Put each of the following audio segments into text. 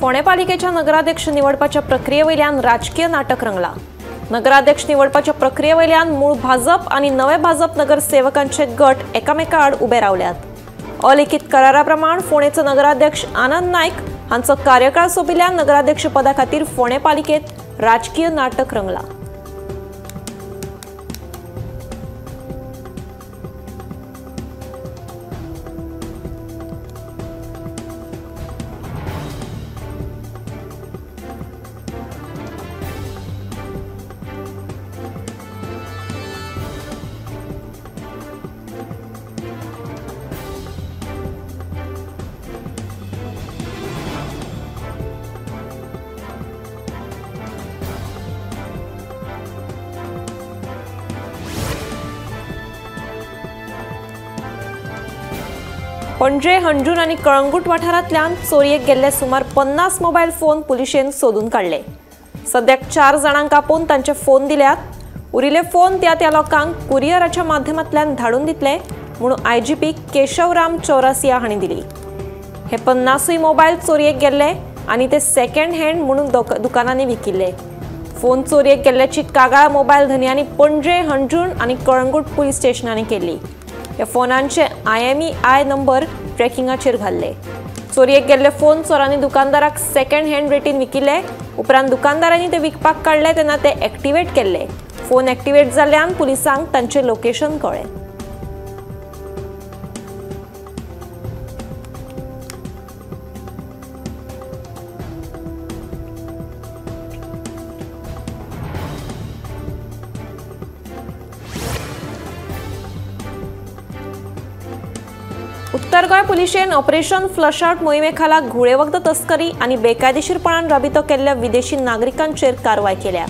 फोंडें पालिकेच्या नगराध्यक्ष निवडपाच्या प्रक्रियेवयल्यान राजकीय नाटक रंगला। नगराध्यक्ष निवडपाच्या प्रक्रियेवयल्यान मूळ भाजप आनी नवे भाजप नगरसेवकांचे गट एकामेका आड उबे रावल्यात। अलिखित करारा प्रमाण फोंडेचो नगराध्यक्ष आनंद नायक हांचो कार्यकाळ सोंपिल्ल्यान नगराध्यक्ष पदा खातीर फोंडें पालिकेत राजकीय नाटक रंगला। पणजे, हणजूण आनी कळंगूट वाठारांतल्यान चोरयेक गेल्ले सुमार 50 मोबायल फोन पुलिशेन सोदून काडले। सद्याक 4 जाणांक आपोवन तांचे फोन दिल्यात। उरिल्ले फोन त्या त्या लोकांक कुरियराच्या माध्यमांतल्यान धाडून दितले म्हणून आयजीपी केशवराम चौरासिया हांणी दिली। हे 50 मोबायल चोरयेक गेल्ले आनी ते सेकंड हँड म्हणून दुकानांनी विकिल्ले। फोन चोरयेक गेल्ल्याची कागाळ मोबायल धनयांनी पणजे, हणजूण आनी कळंगूट पुलीस स्टेशनांनी केली। ह्या फोनांचे IMEI number ट्रॅकिंगाचेर घाल्ले। चोरयेक गेल्ले फोन चोरांनी दुकानदाराक सेकंड हँड रेटीन विकिल्ले। उपरांत दुकानदारांनी ते विकपाक काडले तेन्ना ते एक्टिवेट केल्ले। फोन एक्टिवेट जाल्ल्यान पुलिसांक तांचे लोकेशन कळ्ळें। उत्तर गोंय पुलिशेन ऑपरेशन फ्लश आउट मोहिमे खाला घुळे वखद तस्करी आनी बेकायदेशीरपणान राबितो केल्ल्या विदेशी नागरिकांचेर कारवाय केल्या।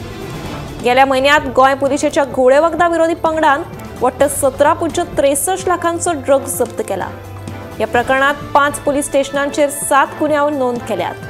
गेल्या म्हयन्यांत गोंय पुलिशेच्या घुळे वखदा विरोधी पंगडान वट्ट 17.63 लाखांचो ड्रग्ज जप्त केला। ह्या प्रकरणात 5 पुलीस स्टेशनांचेर 7 गुन्यांव नोंद केल्यात।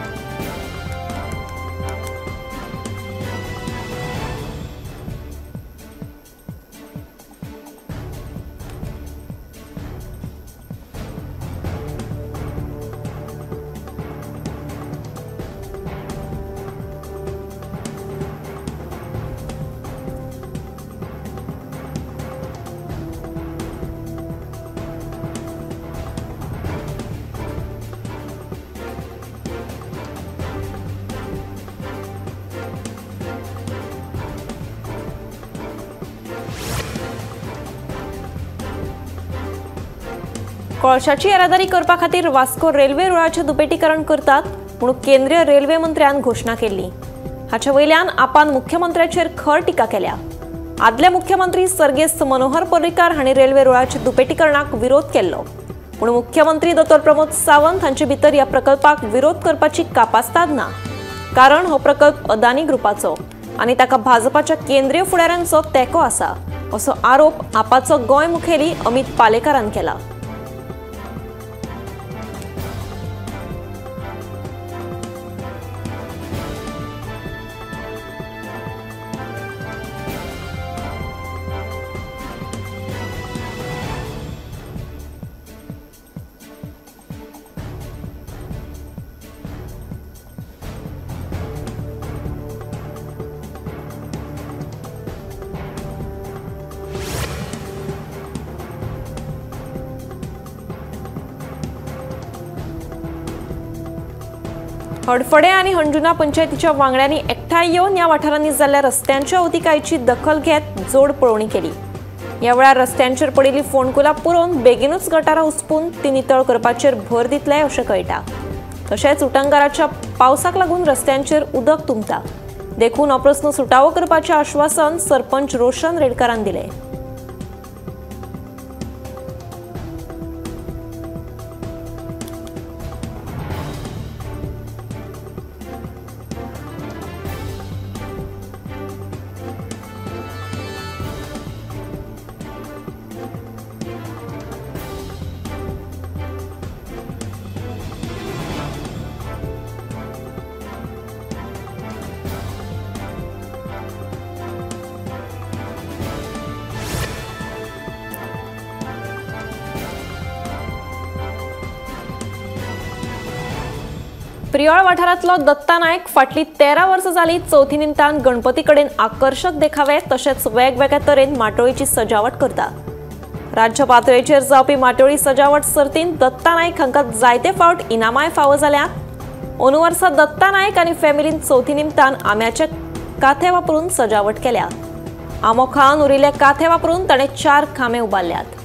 कोळशाची येरादारी करपा खातीर वास्को रेल्वे रुळाचें दुपेटीकरण करतात म्हणून केंद्रीय रेल्वे मंत्र्यान घोशणा केल्ली। हाचे वयल्यान आपान मुख्यमंत्र्याचेर खर टिका केल्या। आदले मुख्यमंत्री सर्गेस्त मनोहर पर्रीकार हांणी रेल्वे रुळाच्या दुपेटीकरणाक विरोध केल्लो, पूण मुख्यमंत्री दोतोर प्रमोद सावंत हांचे भितर ह्या प्रकल्पाक विरोध करपाची कापास्ताद ना, कारण हो प्रकल्प अदानी ग्रुपाचो आनी ताका भाजपाच्या केंद्रीय फुडाऱ्यांचो तेंको आसा असो आरोप आपाचो गोंय मुखेली अमित पालेकारान केला। हडफडें आनी हणजुणा पंचायतीच्या वांगड्यांनी एकठांय येवन ह्या वाठारांनी जाल्ल्या रस्त्यांच्या अवतिकायेची दखल घेत जोड पळोवणी केली। ह्या वेळार रस्त्यांचेर पडिल्ली फोंडकुलां पुरोवन बेगीनूच गटारां उसपून ती नितळ करपाचेर भर दितले अशें कळटा। तशेंच उटंगाराच्या पावसाक लागून रस्त्यांचेर उदक तुंबता, देखून हो प्रस्न सुटावो करपाचें आश्वासन सरपंच रोशन रेडकारान दिलें। प्रियोळ वाठारांतलो दत्ता नायक फाटली 13 वर्सां जाली चवथी निमतान गणपती कडेन आकर्शक देखावे तशेंच वेगवेगळ्या तरेन माटोळीची सजावट करता। राज्य पातळेचेर जावपी माटोळी सजावट सर्तीन दत्ता नायक हांकां जायते फावट इनामाय फावो जाल्यात। अंदू वर्सा दत्ता नायक आनी फॅमिलीन चवथी निमतान आंब्याचे काथे वापरून सजावट केल्या। आंबो खावन उरिल्ले काथे वापरून ताणें 4 खांबे उबारल्यात।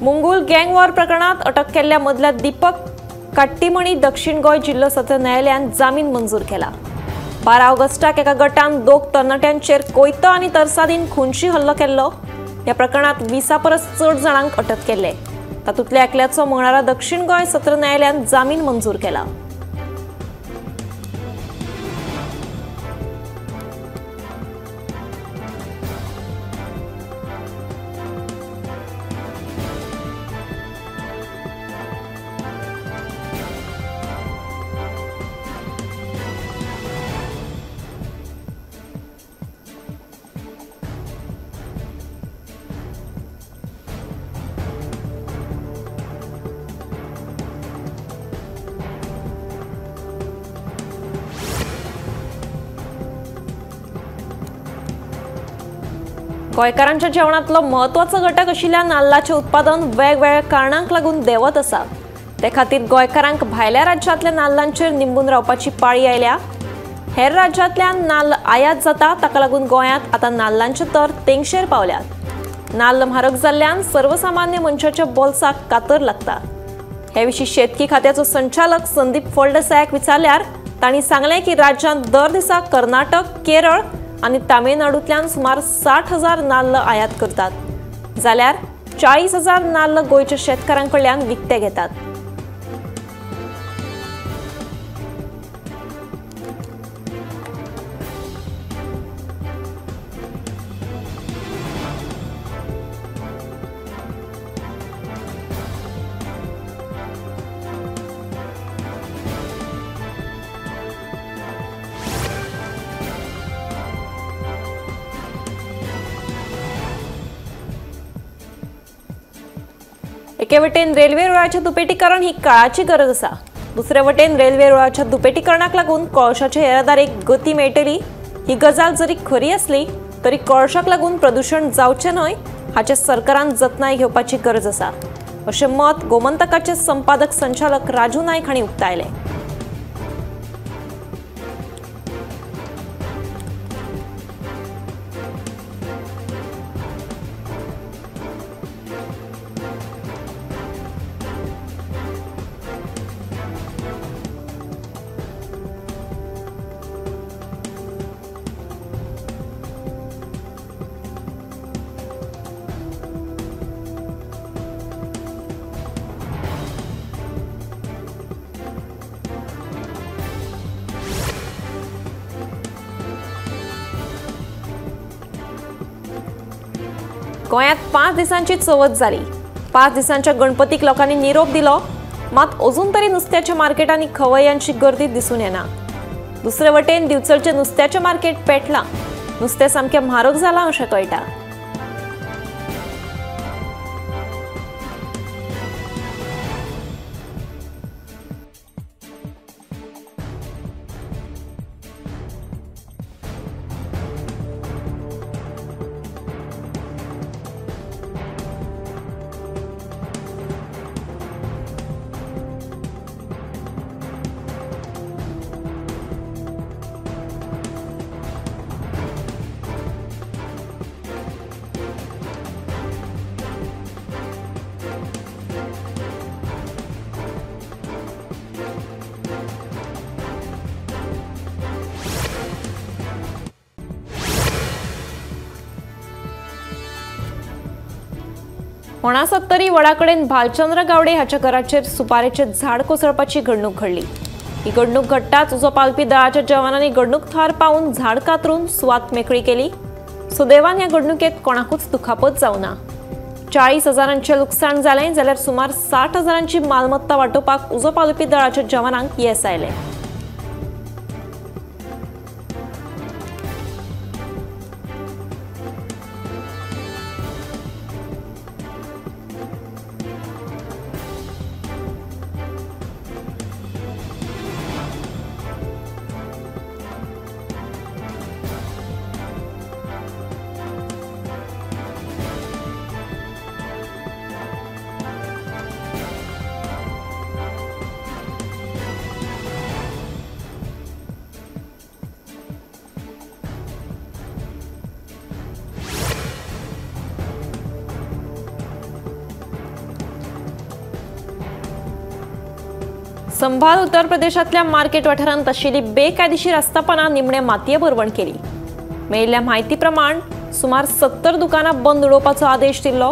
मुंगूल गँग वॉर प्रकरणात अटक केल्ल्या मदल्या दीपक काट्टीमणी दक्षिण गोंय जिल्लो सत्र न्यायालयान जामीन मंजूर केला। 12 ऑगस्टाक एका गटान 2 तरणाट्यांचेर कोयतो आनी तरसादीन खुनशी हल्लो केल्लो। ह्या प्रकरणात 20 परस चड जाणांक अटक केल्ले। तातूंतल्या एकल्याचो मंगळारा दक्षिण गोंय सत्र न्यायालयान जामीन मंजूर केला। गोंयकारांच्या जेवणांतलो म्हत्वाचो घटक आशिल्ल्या नाल्लाचें उत्पादन वेगवेगळ्या कारणांक लागून देंवत आसा। ते खातीर गोंयकारांक भायल्या राज्यांतल्या नाल्लांचेर निंबून रावपाची पाळी आयल्या। हेर राज्यांतल्यान नाल्ल आयात जाता, ताका लागून गोंयांत आतां नाल्लांचे दर तेंगशेर पावल्यात। नाल्ल म्हारग जाल्ल्यान सर्वसामान्य मनशाच्या बोल्साक कातर लागता। हे विशीं शेतकी खात्याचो संचालक संदीप फळदेसायाक विचारल्यार तांणी सांगलें की राज्यांत दर दिसा कर्नाटक, केरळ आनी तामिळनाडूंतल्यान सुमार 60,000 नाल्ल आयात करतात, जाल्यार 40,000 नाल्ल गोंयच्या शेतकारां कडल्यान विकते घेतात। एके वटेन रेल्वे रुळाचें दुपेटीकरण ही काळाची गरज आसा, दुसरे वटेन रेल्वे रुळाच्या दुपेटीकरणाक लागून कोळशाचे येरादारीक गती मेळटली ही गजाल जरी खरी आसली तरी कोळशाक लागून प्रदूशण जावचें न्हय हाचे सरकारान जतनाय घेवपाची गरज आसा, अशें मत गोमंतकाचे संपादक संचालक राजू नायक हांणी उक्तायलें। गोंयांत 5 दिसांची चवथ जाली। 5 दिसांच्या गणपतीक लोकांनी निरोप दिलो, मात अजून तरी नुस्त्याच्या मार्केटांनी खवय्यांची गर्दी दिसून येना। दुसरे वटेन दिवचलचें नुस्त्याचें मार्केट पेटलां, नुस्तें सामकें म्हारग जालां अशें कळटा। होणासत्तरी वडा कडेन भालचंद्र गावडे हाच्या घराचेर सुपारेचें झाड कोसळपाची घडणूक घडली. ही घडणूक घडटाच उजो पालपी दळाच्या जवानांनी घडणूक थळार पावून झाड कातरून सुवात मेकळी केली. सुदैवान ह्या घडणुकेत कोणाकूच दुखापत जावना. 40 हजारांचें लुकसाण जालें जाल्यार सुमार 60 हजारांची मालमत्ता वाटोवपाक उजो पालोवपी दळाच्या जवानांक येस आयलें. संभाल उत्तर प्रदेशातल्या मार्केट वाठारांत आशिल्ली बेकायदेशीर आस्थापनां निमणे मातये भरवण केली. मेळिल्ल्या म्हायती प्रमाण सुमार 70 दुकानां बंद उडोवपाचो आदेश दिल्लो,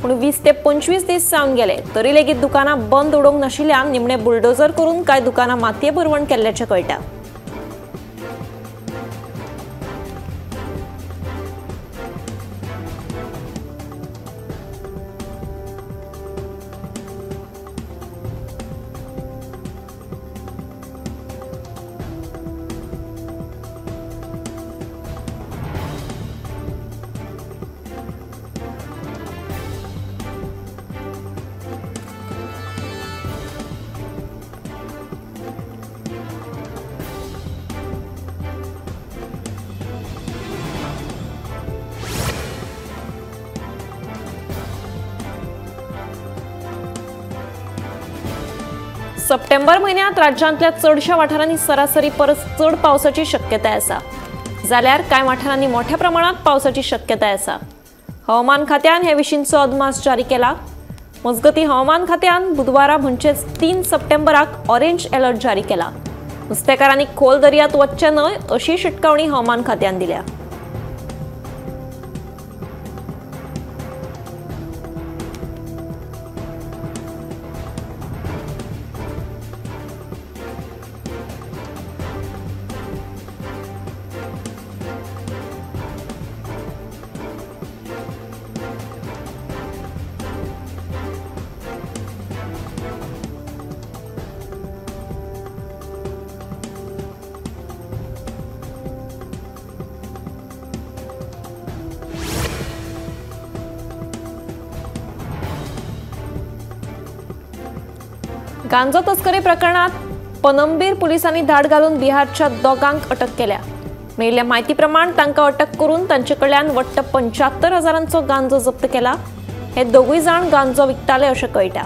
पूण 20 ते 25 दीस जावन गेले तरी लेगीत दुकानां बंद उडोवंक नाशिल्ल्यान निमणे बुलडोजर करून कांय दुकानां मातये भरवण केल्ल्याचें कळटा. सप्टेंबर म्हयन्यांत राज्यांतल्या चडशा वाठारांनी सरासरी परस चड पावसाची शक्यताय आसा, जाल्यार कांय वाठारांनी मोठ्या प्रमाणात पावसाची शक्यताय आसा. हवामान खात्यान हे विशींचो अदमास जारी केला. मजगती हवामान खात्यान बुधवारा म्हणजेच 3 सप्टेंबराक ऑरेंज अलर्ट जारी केला. नुस्तेकारांनी खोल दर्यांत वचचें न्हय अशी शिटकावणी हवामान खात्यान दिल्या. गांजो तस्करी प्रकरणात पनंबीर पुलिसांनी धाड घालून बिहारच्या दोगांक अटक केल्या. मेळिल्ल्या म्हायती प्रमाण तांकां अटक करून तांचे कडल्यान वट्ट 75 हजारांचो गांजो जप्त केला. हे दोगूय जाण गांजो विकताले अशें कळटा.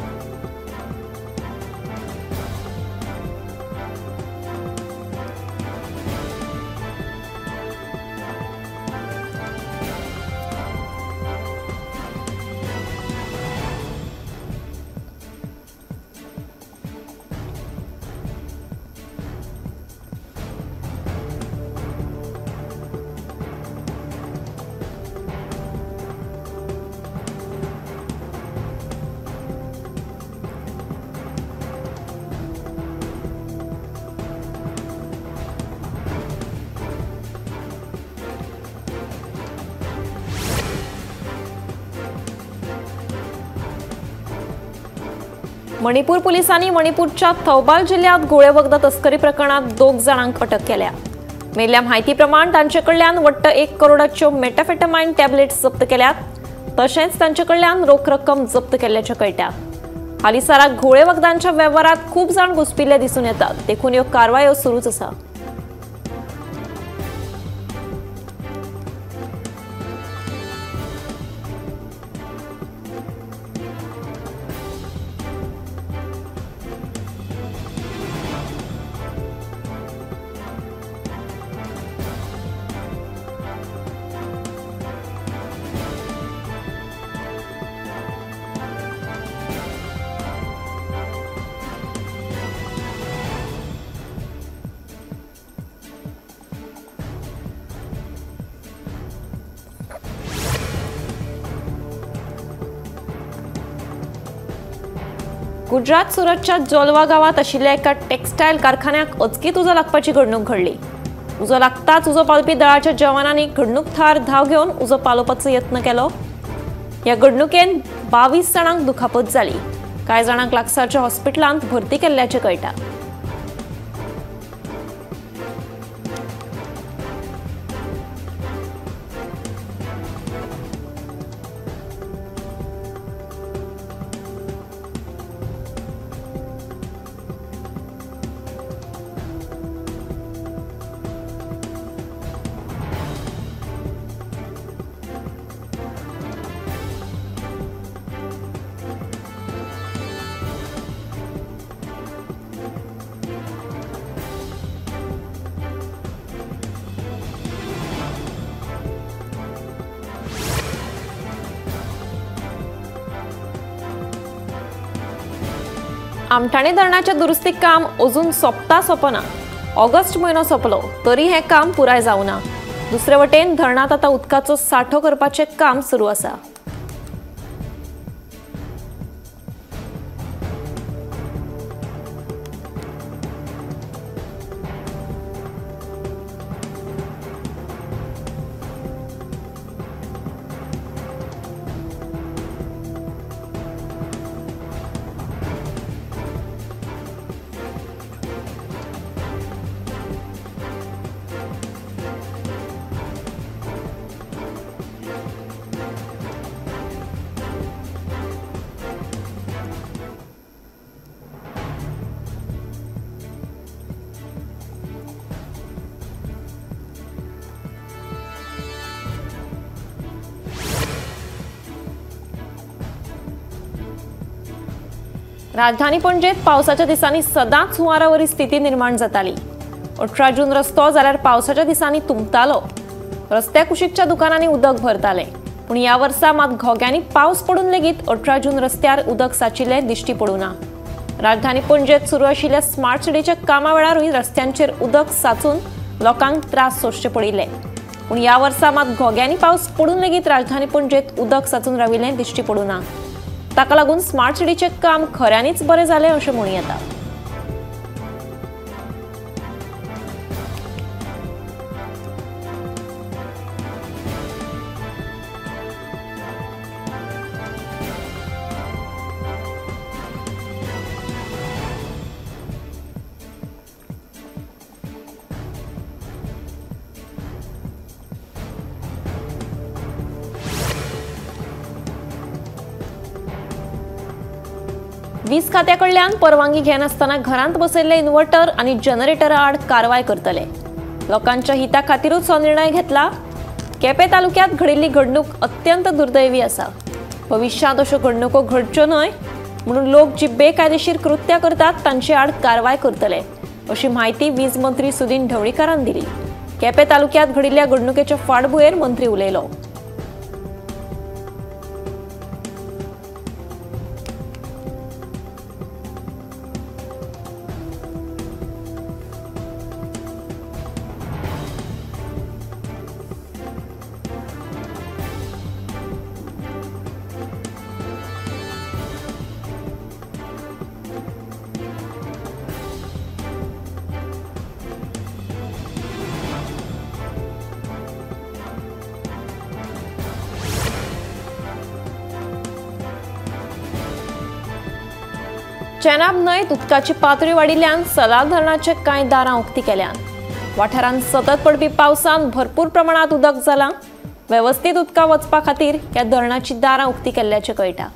मणिपूर पोलिसांनी मणिपूरच्या थौबाल जिल्ह्यात गोळे वखदां तस्करी प्रकरणात 2 जाणांक अटक केल्या. मेळिल्ल्या म्हायती प्रमाण तांचे कडल्यान वट्ट 1 करोडाच्यो मेटाफेटामाइन टॅबलेट्स जप्त केल्यात. तशेंच तांचे कडल्यान रोख रक्कम जप्त केल्ल्याचें कळटा. हालींसराक घोळे वखदांच्या वेव्हारांत खूब जाण घुसपिल्ले दिसून येतात, देखून ह्यो कारवायो सुरूच आसा. गुजरात सुरतच्या जोलवा गांवांत आशिल्ल्या एका टेक्स्टायल कारखान्याक अचकीत उजो लागपाची घडणूक घडली. उजो लागताच उजो पालोवपी दळाच्या जवानांनी घडणूक थळार धांव घेवन उजो पालोवपाचो यत्न केलो. ह्या घडणुकेन 22 जाणांक दुखापत जाली. कांय जाणांक लागसारच्या हॉस्पिटलांत भरती केल्ल्याचें कळटा. आमठाणे धरणाचें दुरुस्ती काम अजून सोंपता सोंपना. ऑगस्ट म्हयनो सोंपलो तरी हें काम पुराय जावना. दुसरे वटेन धरणांत आतां उदकाचो सांठो करपाचें काम सुरू आसा. राजधानी पणजेत पावसाच्या दिसांनी सदांच हुंवारावरी स्थिती निर्माण जाताली. 18 जून रस्तो जाल्यार पावसाच्या दिसांनी तुंबतालो. रस्त्या कुशीकच्या दुकानांनी उदक भरताले. पूण ह्या वर्सा मात घोग्यांनी पावस पडून लेगीत 18 जून रस्त्यार उदक साचिल्लें दिश्टी पडूं ना. राजधानी पणजेत सुरू आशिल्ल्या स्मार्ट सिटीच्या कामा वेळारूय रस्त्यांचेर उदक साचून लोकांक त्रास सोंसचे पडिल्ले. पूण ह्या वर्सा मात घोग्यांनी पावस पडून लेगीत राजधानी पणजेत उदक साचून राविल्लें दिश्टी पडूं ना. ताका लागून स्मार्ट सिटीचें काम खऱ्यांनीच बरें जालें अशें म्हणूं येता. वीज खात्याकडल्यान परवानगी घेनासतना घरांत बसयल्ले इन्व्हर्टर आनी जनरेटरा आड कारवाय करतले. लोकांच्या हिता खातीरूच हो निर्णय घेतला. केपें तालुक्यांत घडिल्ली घडणूक अत्यंत दुर्दैवी आसा. भविष्यांत अश्यो घडणुको घडच्यो न्हय म्हणून लोक जी बेकायदेशीर कृत्यां करतात तांचे आड कारवाय करतले अशी म्हायती वीज मंत्री सुदिन ढवळीकारान दिली. केपें तालुक्यांत घडिल्ल्या घडणुकेच्या फाटभुंयेर मंत्री उलयलो. चेनाब न्हंयेंत उदकाची पातळी वाडिल्ल्यान सलाल धरणाचे कांय दारां उक्ती केल्यान. वाठारांत सतत पडपी पावसान भरपूर प्रमाणांत उदक जालां. वेवस्थीत उदका वचपा खातीर ह्या धरणाची दारां उक्ती केल्ल्याचें कळटा.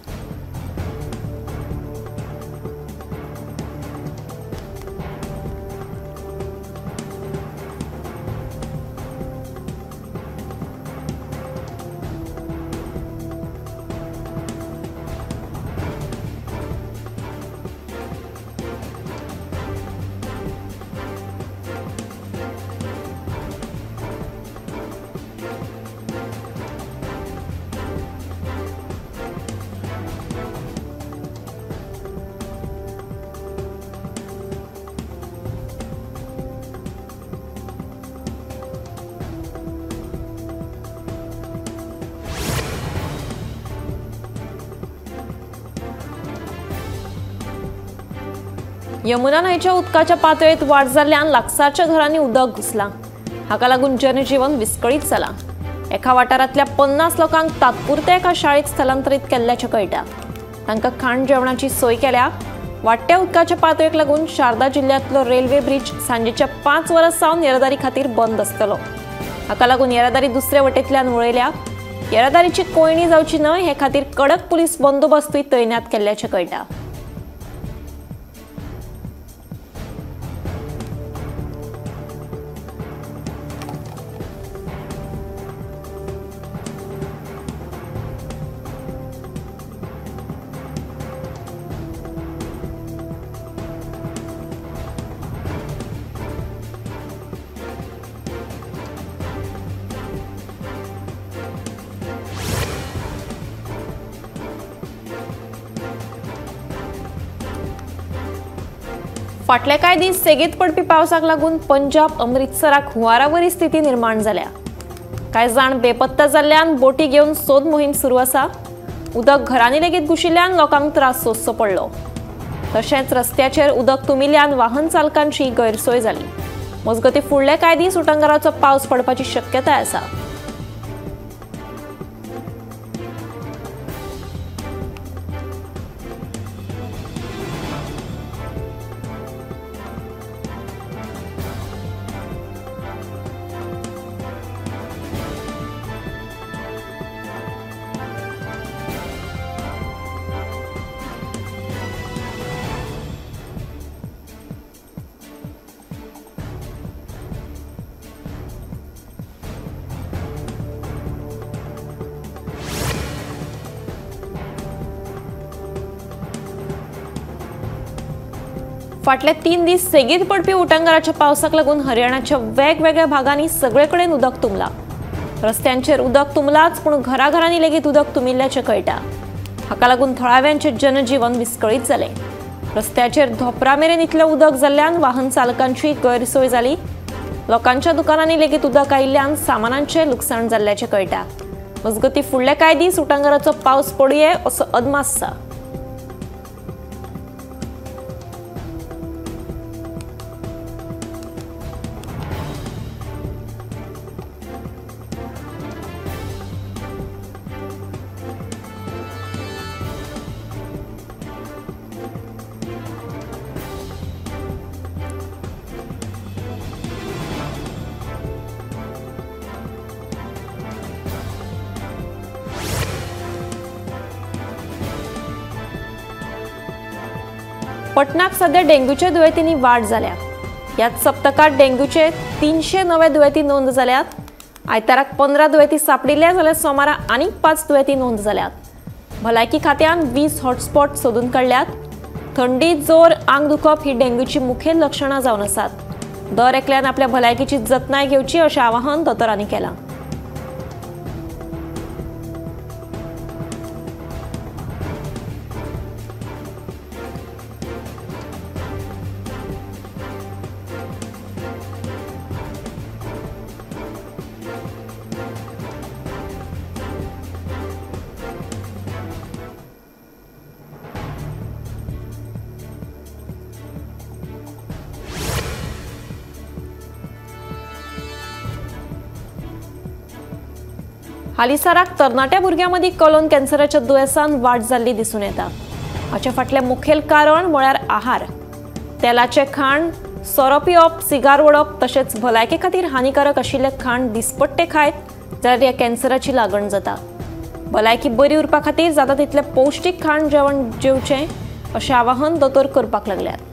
यमुना न्हंयच्या उदकाच्या पातळेत वाड जाल्ल्यान लागसारच्या घरांनी उदक घुसलां. हाका लागून जनजीवन विस्कळीत जालां. एका वाठारांतल्या 50 लोकांक तात्पुरते एका शाळेत स्थलांतरीत केल्ल्याचें कळटा. तांकां खाण जेवणाची सोय केल्या. वाडट्या उदकाच्या पातळेक लागून शारदा जिल्ल्यांतलो रेल्वे ब्रिज सांजेच्या 5 वरां सावन येरादारी खातीर बंद आसतलो. हाका लागून येरादारी दुसरे वटेंतल्यान वळयल्या. येरादारीची कोंयडी जावची न्हय हे खातीर कडक पुलीस बंदोबस्तूय तैनात केल्ल्याचें कळटा. फाटले कांय दीस सेगीत पडपी पावसाक लागून पंजाब अमृतसराक हुंवारावरी स्थिती निर्माण जाल्या. कांय जाण बेपत्ता जाल्ल्यान बोटी घेवन सोद मोहीम सुरू आसा. उदक घरांनी लेगीत घुशिल्ल्यान लोकांक त्रास सोंसचो पडलो. तशेंच रस्त्याचेर उदक तुमिल्ल्यान वाहन चालकांची गैरसोय जाली. मजगतीं फुडले कांय दीस उटंगाराचो पावस पडपाची शक्यताय आसा. फाटले 3 दीस सेगीत पडपी उटंगाराच्या पावसाक लागून हरियाणाच्या वेगवेगळ्या भागांनी सगळे कडेन उदक तुंबलां. रस्त्यांचेर उदक तुंबलाच पूण घराघरांनी लेगीत उदक तुंबिल्ल्याचें कळटा. हाका लागून थळाव्यांचें जनजीवन विस्कळीत जालें. रस्त्याचेर धोपरा मेरेन इतलें उदक जाल्ल्यान वाहन चालकांची गैरसोय जाली. लोकांच्या दुकानांनी लेगीत उदक आयिल्ल्यान सामानांचें लुकसाण जाल्ल्याचें कळटा. मजगतीं फुडले कांय दीस उटंगाराचो पावस पडुये असो अदमास आसा. पटनाक सध्या डेंग्यूच्या दुयेंतींनी वाड जाल्या. ह्याच सप्तकात डेंग्यूचे 300 नवे दुयेंती नोंद जाल्यात. आयताराक 15 दुयेंती सापडिल्ल्या जाल्यार सोमारा आनीक 5 दुयेंती नोंद जाल्यात. भलायकी खात्यान 20 हॉटस्पॉट सोदून काडल्यात. थंडी, जोर, आंग दुखप ही डेंग्यूची मुखेल लक्षणां जावन आसात. दर एकल्यान आपल्या भलायकीची जतनाय घेवची अशें आवाहन दोतोरांनी केलां. हालींसराक तरणाट्या भुरग्यां मदीं कॉलन कॅन्सराच्या दुयेंसान वाड जाल्ली दिसून येता. हाचे फाटलें मुखेल कारण म्हळ्यार आहार. तेलाचें खाण, सोरो पिवप, सिगार ओडप तशेंच भलायके खातीर हानिकारक आशिल्लें खाण दिसपट्टें खायत जाल्यार ह्या कॅन्सराची लागण जाता. भलायकी बरी उरपा खातीर जाता तितलें पौश्टीक खाण जेवण जेवचें अशें आवाहन दोतोर करपाक लागल्यात.